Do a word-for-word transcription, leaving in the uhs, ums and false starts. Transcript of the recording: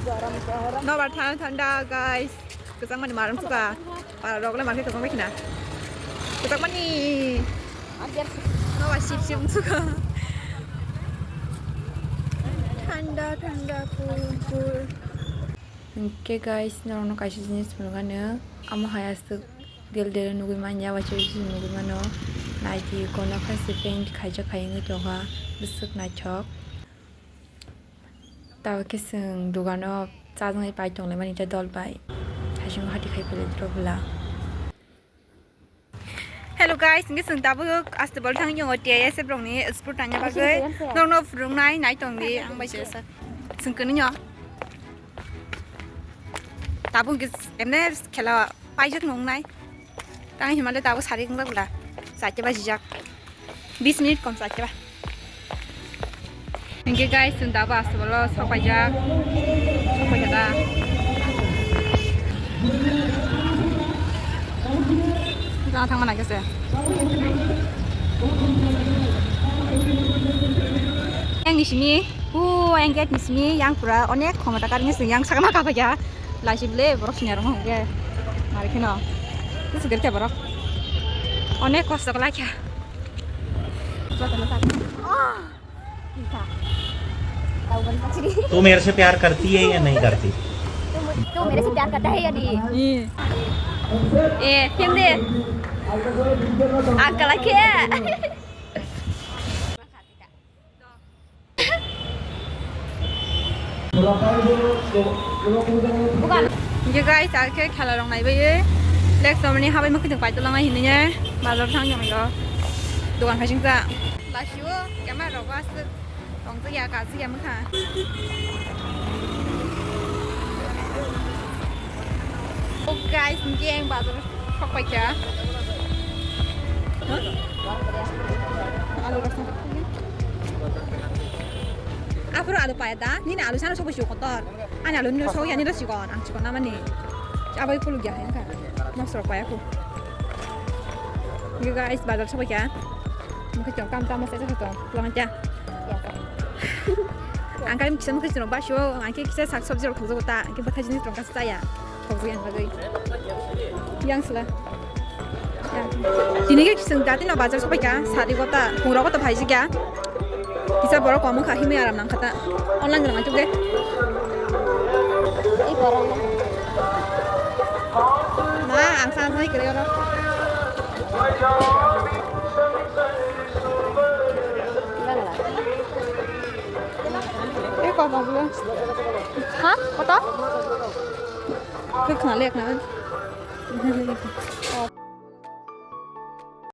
Nobar thana thanda, guys. Kwchangmani maram suka. Para rok le mankhe kwchang bai khina. Kwchangmani. Nobar sip sip suka. Thanda thanda, cool cool. Hwnkhe guys, norokno kaisa jinis phunukgano, amo hai aswk del del nugwi manya, waisa waisa nugwi mano. Naidi kono khaise paint khaijak hai wngwi tongkha, bwswk naithok. Tabukhe chwng dogano chajaknai pai tonglaimani tei dol bai. Haichwng hati khai phailaidiro bwla. Hello guys, hwnkhe chwng tabuk aste bol thang yungo T I S F rokni sport tanya bagwi. Norokno phwrwngnai nai tongdi, ang bai se sak. Chwng kwnwi nyo. Tabuk hwnkhe emne khela paijak nungnai. Tang himale tabuk sari wngjak bwla. Chaita bajijak. Bis minute kom chaita ba. Hingke guys, chwng dabo aste bolo sok paijak. Sok paijak da. Jang thangma nai khe se. Yang ni simi, o yang gate ni simi, yang pura onek khomota kar ni simi yang sakma ka paijak. Laisi bele borok sini rong hongke. Mari kheno. Kusu gerke borok. Onek kosto kala kya. Joto no tak. Oh. Tau ban pachiri. तू मेरे से प्यार करती है या नहीं करती? तू, तू मेरे से प्यार करता है या नहीं? ए, हिंदी। Uncle के। Bukan. Hingke guys, ang khe khela rok naibai, flex romani habai mokhe tong paito langai hinui bazar thang jong yo. Dogan phai singsa. Lasio, camera rok aswk. Tongjakya, kajikya mwkha. Oh guys, hingke ang bazar sok paikha. Huh? Alu rasa. Aphuru alu paya da? Nini alu sana sok paisio kotor. Ani alu nini sok ya, nini sikon, ang sikon namani. Abai kuluk ya, hengka. Mosrok paya ku. Hingke guys, bazar sok paikha. Mokhe tong, kam tamo se tong, pulang aja. Ang kali kisa mokhe tong, basio, ang khe kisa sak sabji rok thokjago ta, ang khe bwthai jinis rok kasa chaya, thokjagwi ang bagwi. Yang sila. Yang. Tini khe kisang dati no bazar sopai ka, sari gota, pungra gota phaiji kya. Kisa borok komo kha, himwi aram nang kha ta. Online rok nang chukde. Ei borok. Ma, ang sa sa kre oro. Ei, kok babu? Ha? Koto? Kok khna lek na? Oh,